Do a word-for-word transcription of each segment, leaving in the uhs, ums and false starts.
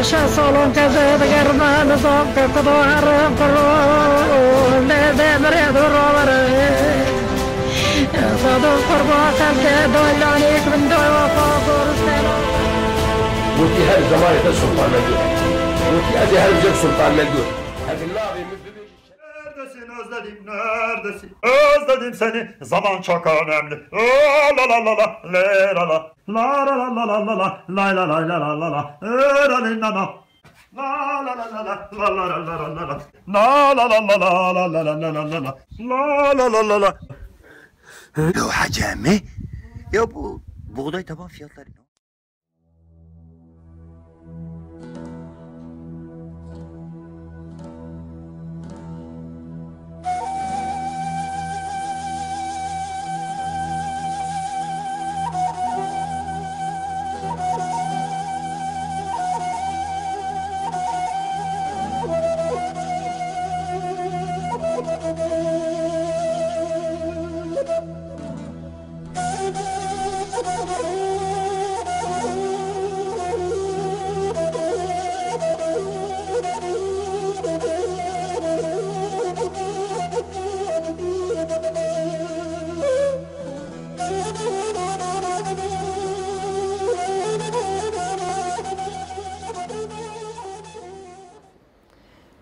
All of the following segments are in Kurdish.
Şeş salon keze digerme nizam ke kudo herim kuro lê dê mirê du rovere. Zado qurba xelke doylanî min doy wafa goristena. Gotî her zemanê te Sultan Mengû. Gotî ez ê her cem Sultan Mengû. Ev navê min bibêjî. Neredesin özledim, neredesin? Özledim seni, zaman çok önemli. La la la la la, le la la. La la la la la la la, lay la lay la la la la, e la lay la la. La la la la la, la la la la la la la. La la la la la, la la la la la la la. La la la la la. Lo hecê me? Ya bu buğday taban fiyatları ne?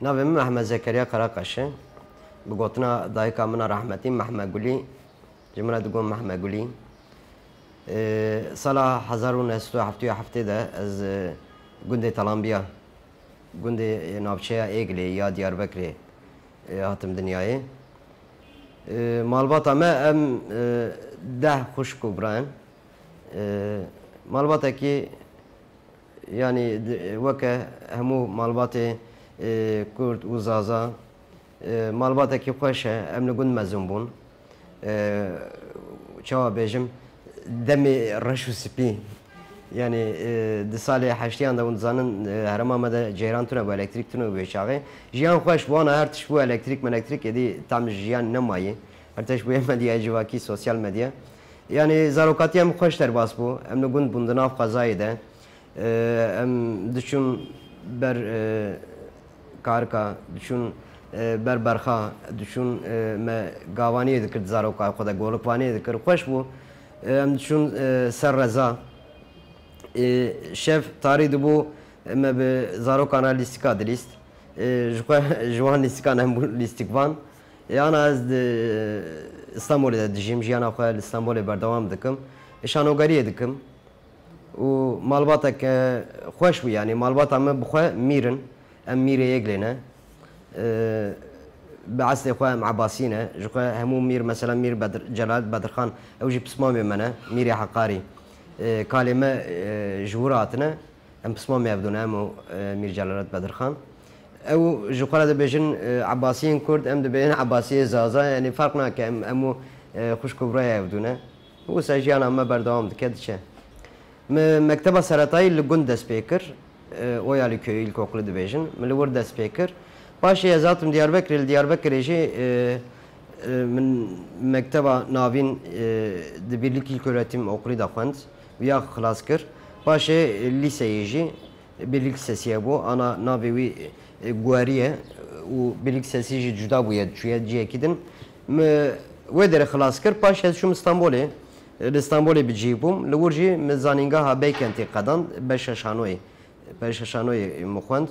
Navê min Mehmet Zekeriya Karakaş e. Bi gotina dayika min a rehmetî Mehme Gulî, ji min re digot Mehme Gulî. Ê, sala hezar û neh sed û heftê û heftê de ez, e, gundê Telambiya, gundê, e, navçeya Êgilê ya Diyarbekirê, e, hatim dinyayê. E, malbata me em, e, deh xwişk û bira in. E, malbatekî Yanî di-, weke hemû malbatê, e, Kurd û Zaza, e, malbatekî xweş e. Em li gund mezin bûn. E, çawa bêjim, demê reş û spî. Yanî, e, di salê heştiyan de hûn dizanin, e, herêma me de ceyran tune bû, elektrîk tune bû wê çaxê. Jiyan xweş bû, ana her tişt bû elektrîk melektrîk, êdî tam jiyan nemayî. Her tişt bûye medya civakî, sosyal medya. Yanî zarokatiya min xweş derbas bû. Em li gund bûn di nav qezayê de. Em diçûn ber, e, karika, diçûn, e, ber berxa, diçûn, e, me gavaniyê dikir di zaroka xwe de, golikvaniyê dikir. Xweş bû. E, em diçûn, e, ser reza. E, şev tarî dibû, me bi zarokan re lîstika dilîst. E, ji xwe, ji wan lîstikan em bûn lîstikvan. E, ana ez di Stenbolê de dijîm, jiyana xwe li Stenbolê berdewam dikim. E, şanogeriyê dikim. Û malbatek, e, xweş bû, yanî malbata me bi xwe mîr in. Em mîrê Êgilê ne. E, bi eslê xwe em Ebasî ne. Ji xwe hemû mîr, mesela mîr Bedir-, Celalet Bedirxan, ew jî pismamê me ne. Mîrê Heqarî. E, kalê me, e, ji wir hatine. Em pismamê hevdû ne, em û, e, mîr Celalet Bedirxan. Ew ji xwe re dibêjin, e, Ebasiyên Kurd, em dibêjin Ebasiyê Zaza, yanî ferq nake, em, em û, e, xwişk û birayê hevdû ne. Wisa jiyana me berdewam dike, diçe. Me mekteba seretayî li gund dest pê kir, e, Oyalî köyü ilkokulu dibêjin. Me li wir dest pê kir. Paşê ez hatim Diyarbekirê, li Diyarbekirê jî, e, e, min mekteba navîn, e, di Birlik İlköğretim Okulu de xwend û ya xilas kir. Paşê, e, lîseyê jî Birlik Lisesiye bû. Ana navê wî, e, Gueriye û Birlik Lisesi jî cuda bûye, çûye ciyekî din. Me wê derê xilas kir. Paşê ez çûm Stenbolê. Li Stenbolê bi cihî bûm. Li wir jî min zanîngeha Beykentê qedand, beşa şanoyê. Beşa şanoyê min xwend.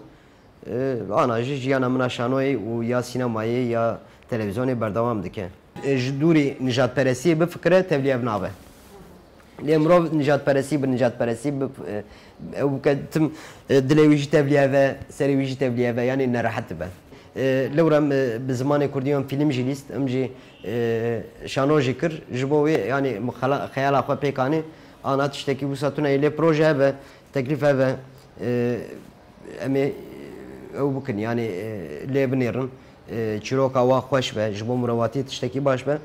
E, ana jî jiyana min a şanoyê û ya sînemayê ya televîzyonê berdewam dike. E, ji dûrî nijadperestiyê bifikire, tevlî ev nabe. Lê mirov nijadperestî bi nijadperestî bi, e, ew bike tim, e, dilê wî jî tevlî ev e, serê wî jî tevlî ev e, yanî nerehet dibe. E, lewra em, e, bi zimanê kurdî em fîlm jî lîst, em jî, e, şano jî kir. Ji bo wê, yanî min xela-, xeyala xwe pêk anî, ana tiştekî wisa tune ye. Lê proje ev e, teklîf ev e, e, em ê ew bikin, yanî, e, lê binêrin. E, çîroka wa xweş be, ji bo mirovatiyê tiştekî baş be.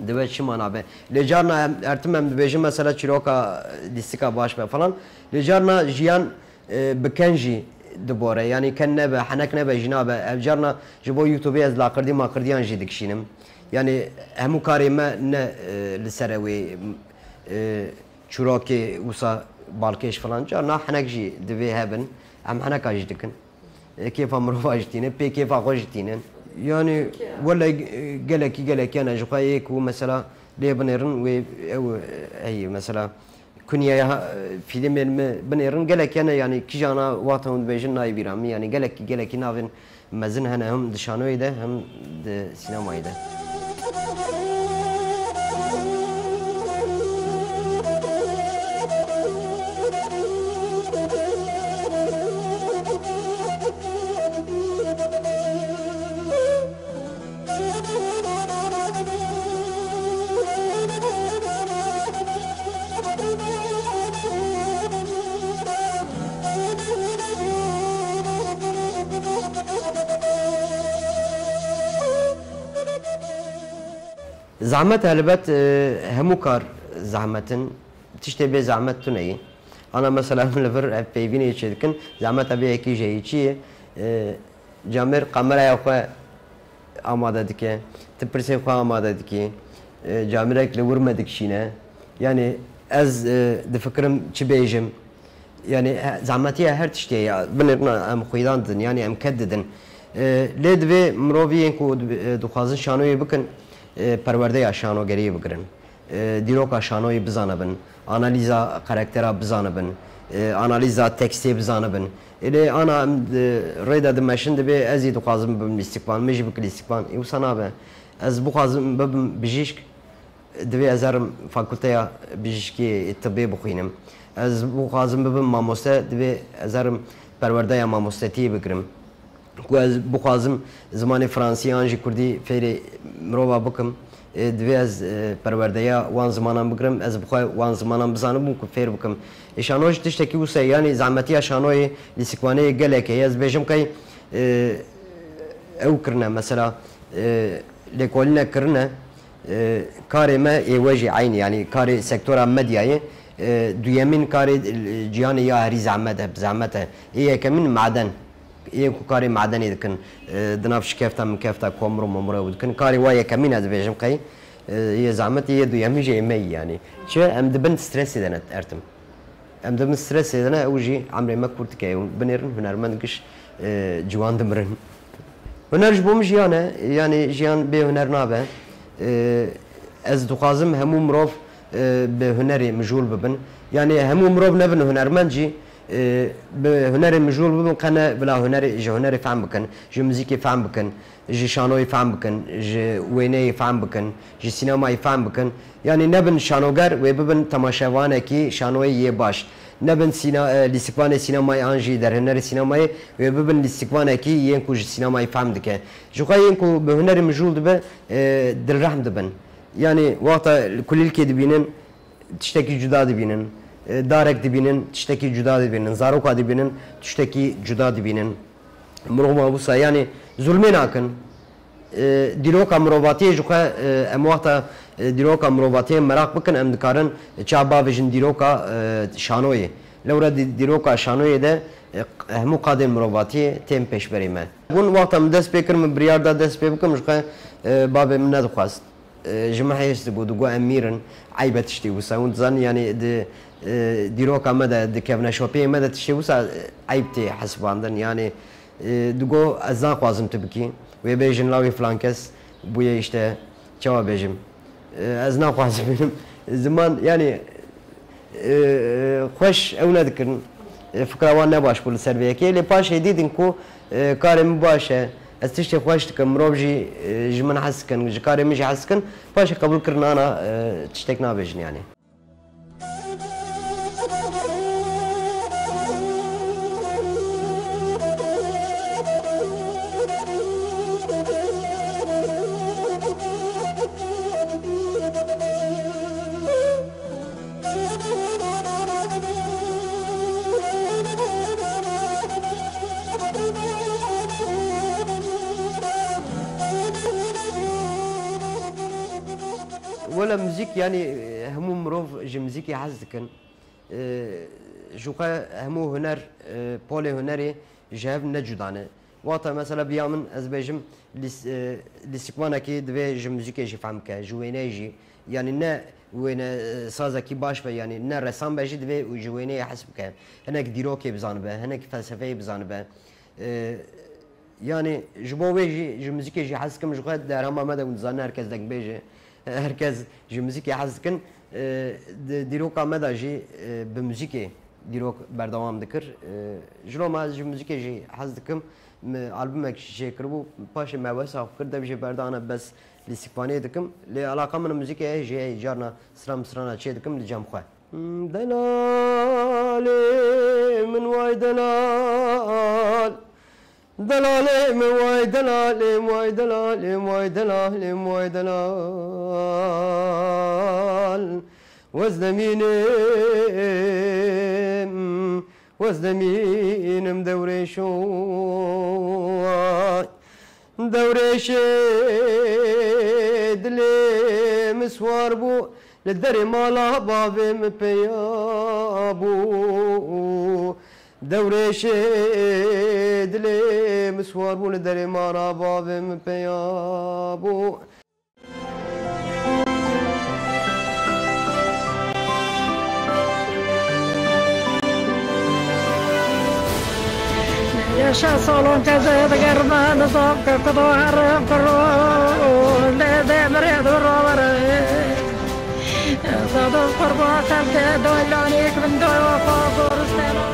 Dibe çima nabe. Lê carna em, her tim em dibêjin mesela çîroka, e, lîstika baş be falan. Lê carna jiyan, e, bi ken jî dibore. Yanî ken nebe, henek nebe jî nabe. Ev carna ji bo YouTubeê ez laqirdî maqirdiyan jî dikişînim. Yanî hemû karê me ne, e, li ser wê, e, çîrokê wisa balkêş falan. Carna henek jî divê hebin. Em heneka jî dikin. E, kêfa mirova jî tînin, pê kêfa xwe jî tînin. Yani, wele, e, gelekî, gelekî hene ji xwe yê ku mesela lê binêrin wê ew, e, heyî, mesela kunyeya, e, fîlmên me binêrin gelek hene, yani kîjana wexta hûn dibêjin nayê bîra min, yani gelekî, gelekî navên mezin hene hem di şanoyê de hem di sînemayê de. Zehmet helbet, e, hemû kar zehmet in. Tiştê bê zehmet tune ye. Ana mesela em li vir ev peyvînê çê dikin. Zehmeta vê yekê jî heye çi ye? E, camêr kameraya xwe amade dike. Tu pirsên xwe amade dikî. E, camêrek li wir me dikişîne. Yani ez, e, difikirim çi bêjim. Yani, he, zehmetiya her tiştê ya. Binêrina em xwîdan didin, yani em ked didin. E, lê divê mirovî yên ku di-, e, dixwazin şanoyê bikin, e, perwerdeya şanogeriyê bigirin. E, dîroka şanoyê bizanibin, analîza karaktera bizanibin, e, analîza tekstê bizanibin. E, lê ana em di rê de dimeşin, divê ez jî dixwazim bibim lîstikvan, min jî bike lîstikvan. E, wisa nabe. Ez bixwazim bibim bijîşk, divê ez herim fakulteya bijîşkiyê, tibê bixwînim. Ez bixwazim bibim mamoste, divê ez herim perwerdeya mamostetiyê bigirim. Ku ez bixwazim zimanê fransî an jî kurdî fêrê mirova bikim, e, divê ez, e, perwerdeya wan zimanan bigirim, ez bi xwe wan zimanan bizanibim ku fêr bikim. Ê şano jî tiştekî wisa ye, yanî zehmetiya şanoyê lîstikvanê gelek heye. Ez bêjim qey, e, ew kirine, mesela, e, lêkolînek kirine, e, karê me ê we jî eynî, yanî karê sektora medyayê, e, duyemîn karê, e, cîhanê ya herî zehmet e, bi zehmet e. Ê yekemîn maden. Ê ku karê madenê dikin, e, di nav şikefta mikefta komro momro ew dikin. Karê wa yekemîn ez dibêjim qey, e, yê zehmet, yê duyemîn jî ê me yî yanî. Çi? Em di bin stresê de ne ertim. Em di bin stresê de ne, ew jî emrê me kurt dike, ew binêrin hunermend giş, e, ciwan dimirin. Huner ji bo min jiyan e, yanî jiyan bê huner nabe. E, ez dixwazim hemû mirov, e, bi hunerê mijûl bibin. Yanî hemû mirov nebin hunermend jî, e, bi hunerê mijûl bibin, qe ne bila hunerê, ji hunerê fehm bikin, ji muzîkê fehm bikin. Ji şanoyê fehm bikin, ji wêneyê fehm bikin, ji sînemayê fehm bikin. Yanî nebin şanoger, wê bibin temaşevanekî şanoyê yê baş. Nebin sîna-, e, lîstikvanê sînemayê an jî derhunerê sînemayê, wê bibin lîstikvanekî yên ku ji sînemayê fehm dike. Ji xwe yên ku bi hunerê mijûl dibe, e, dilrehm dibin. Yanî wexta kulîlkê dibînin, tiştekî cuda dibînin. E, darek dibînin, tiştekî cuda dibînin. Zaroka dibînin, tiştekî cuda dibînin. Mirov ma wisa, yanî zulmê nakin. E, dîroka mirovatiyê ji xwe, e, em wexta, e, dîroka mirovatiyê meraq bikin, em dikarin çawa bavêjin dîroka, e, şanoyê. Lewra dî-, dîroka şanoyê de, e, hemû qadên mirovatiyê tên pêşberê me. Hûn wexta min dest pê kir, min biryar da dest pê bikim, ji xwe, e, bavê min nedixwest. E, ji min hêrs digot, digot em mîr in, eyb e tiştê wisa. Hûn dizanin, yanî di, e, dîroka me de, di kevneşopiyê me de tiştê wisa, e, eyb tê hesibandin. Yanî, e, digot ez naxwazim tu bikî. Wê bêjin lawê filan kes bûye îşte, çawa bêjim. E, ez naxwazim bînim. Ziman, yanî, e, xweş ew nedikirin. E, fikra wan ne baş bû li ser vê yekê. Lê paşê dîtin ku, e, karê min baş e. Ez tiştê xweş dikim. Mirov jî, e, ji min hez dikin. Ji karê min jî hez dikin. Paşê qebûl kirin ana, e, tiştek nabêjin yanî. Wele muzîk, yanî, hemû mirov ji muzîkê hez dikin. Ji xwe hemû huner, polê hunerê ji hev ne cuda ne. Wata mesela biya min ez bêjim, lîs-, e, lîstikmanekî divê ji muzîkê jî fehm bike, ji wêneyê jî. Yanî ne wêne, e, sazekî baş be, yanî ne resam be jî divê û ji wêneyê hez bike. Hinek dîrokê bizanibe, hinek felsefeyê bizanibe. E, yanî ji bo wê jî, ji muzîkê jî hez dikim, ji xwe di herêma me de hûn dizanin her kes dengbêj e. Her kes ji muzîkê hez dikin. E, di dîroka me de jî, e, bi muzîkê dîrok berdewam dikir. E, ji loma ez ji muzîkê jî hez dikim. Min albumek jî çêkiribû. Paşê me wesa xwe kir, dev jê berdana bes lîstikvaniyê dikim. Lê alaqa min muzîkê heye jî heye, carna stran bi strana çê dikim li cem xwe. Hmm, delalê min way delal. Delalê min way delalê min way delalê min way delalê min way delal. Wez demînim, wez demînim dewrêşo. Dewrêşê dilê min swar bû, li derê mala bavê min peya bû. Dewrêşê dilê min swar bû, li derê mala bavê min peya bû. Yaşa salon keze digerme nizam ke kudo herim kuro. Lê demirê du rovere. Sado qurba xelke doylanik bin doy wafa zor stela.